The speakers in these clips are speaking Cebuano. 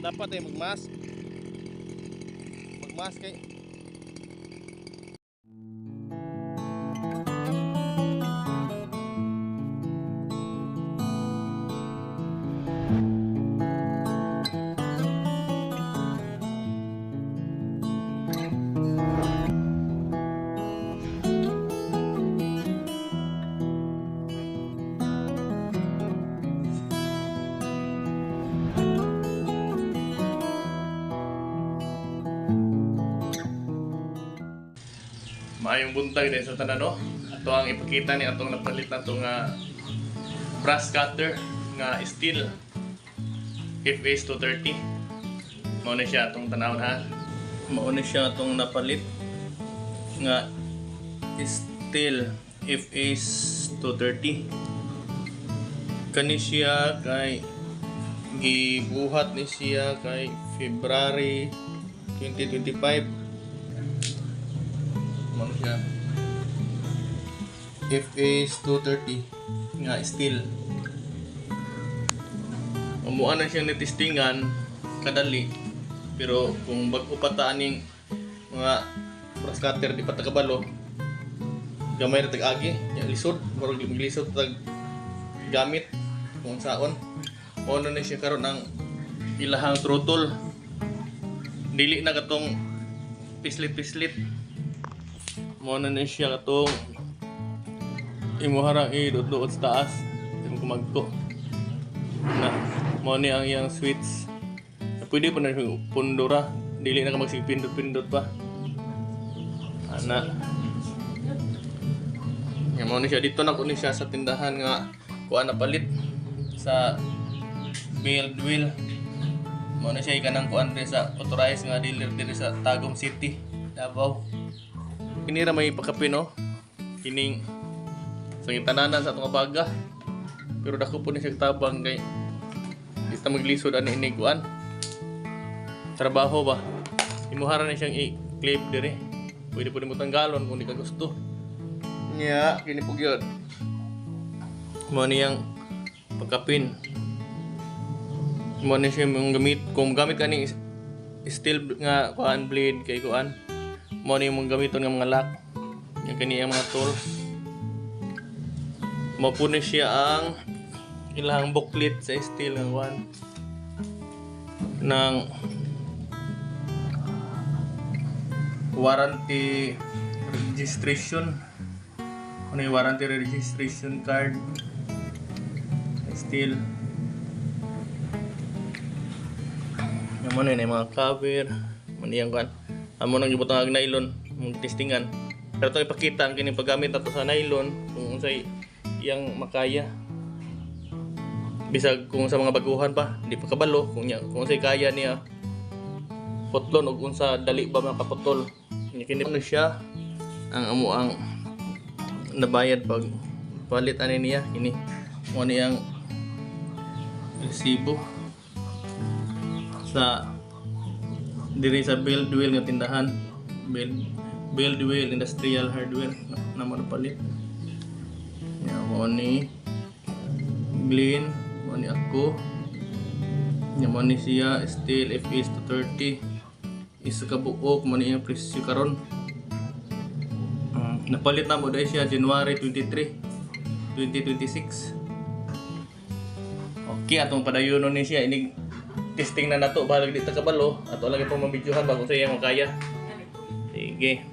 Dapat ay magmask. Magmask kay. Maayong buntag din sa tanan, no. Ato ang ipakita ni atong napalit nato nga brush cutter nga steel FS 230. Mao na siya atong tanawon, ha. Mao na siya atong napalit nga steel FS 230. Kani siya kay gibuhat ni siya kay February 2025. Mao na siya FS 230 nga steel. Umuan na siyang nitestingan kadali, pero kung bag-o pa ta aning mga brush cutter, di pa ta kabalo, gamay ra tag agi nya, lisod, murag lisod tag gamit kung saon. Mao na ni siya karon ang ilahang throttle, dili na katong pislit-pislit. Mao na ni siya katong imuha rang idudluot sa taas yung kumagko na. Mao ni ang iyang switch. Pwede pa na siya pundura, dili na ka magsigpindot-pindot pa ana. Nga mao ni siya, dito na ko ni siya sa tindahan nga kuan na palit sa Build Wheel. Mao na siya kanang kuan diri sa authorized nga dealer diri sa Tagum City, Davao. Kini ra may pakapin, no, kining sa gitananan sa atong baga, pero dako po ni siya tabang kay di ta maglisod ani ini kuan trabaho ba. Imuhara ni siyang i-clip dire, pwede po nimo tanggalon kung di ka gusto nya. Kini po gyud, mao niyang pagkapin. Mao ni siya mong gamit kung gamit ka ni steel nga kuan blade, kay kuan, mao ni mong gamiton nga mga lock. Yung kini ang mga tools. Mao po ni siya ang ilang booklet sa steel nga kuan ng warranty registration. Ano yung warranty registration card steel. Yung mo na yun, yung mga cover mo niyang kuan, amo nang gibutang og nylon mong testingan. Pero ito ipakita ang kining paggamit nato sa nylon kung unsay iyang makaya, bisag kung sa mga baguhan pa di pa kabalo kung niya kung unsay kaya niya putlon og unsa dali ba makaputol nya. Kini ano siya ang amo ang nabayad pag palit ani niya. Kini mo niyang resibo sa diri sa Build Wheel nga tindahan, Build Wheel Industrial Hardware na mo napalit nya. Mo ni Glenn, mo ni ako nya, mo ni siya steel FS 230, isa ka buok. Mo ni iyang presyo karon. Napalit na mo dahil siya January 23, 2026. Okay, atong padayonon ni siya inig testing na nato, bahalag di ta kabalo, ato lang ipong mabidyohan bago sa iyang makaya. Sige.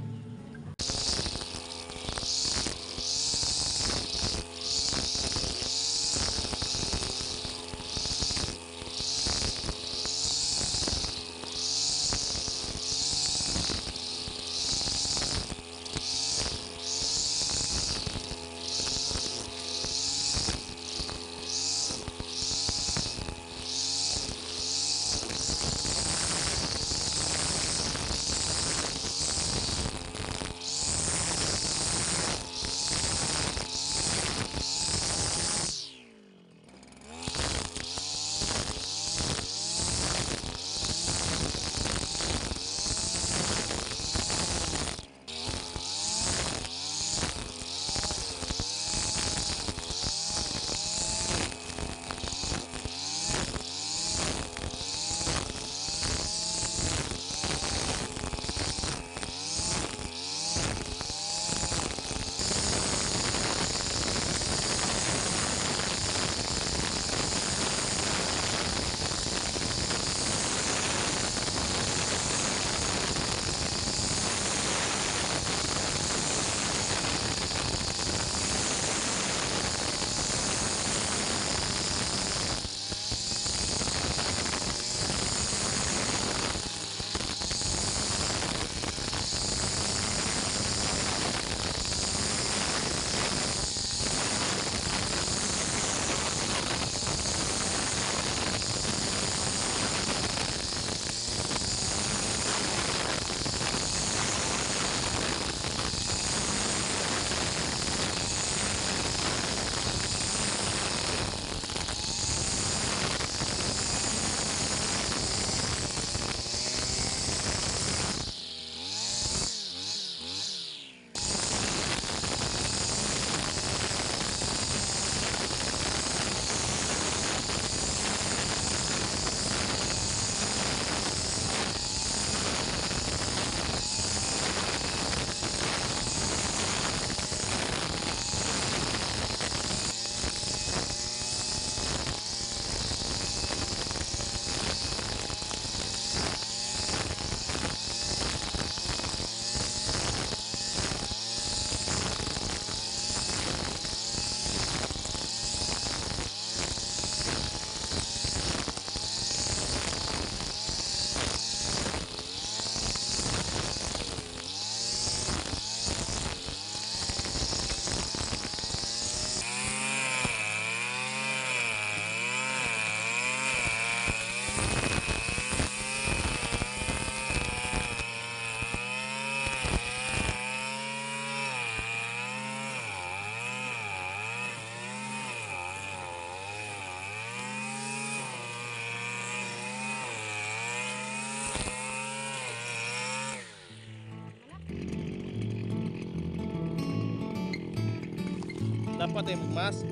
Dapat ay magmask.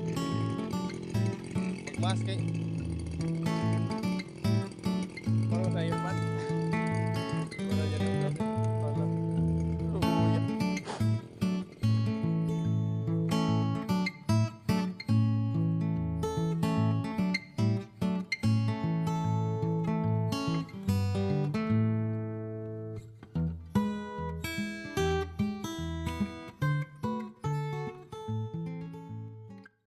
Magmask kay.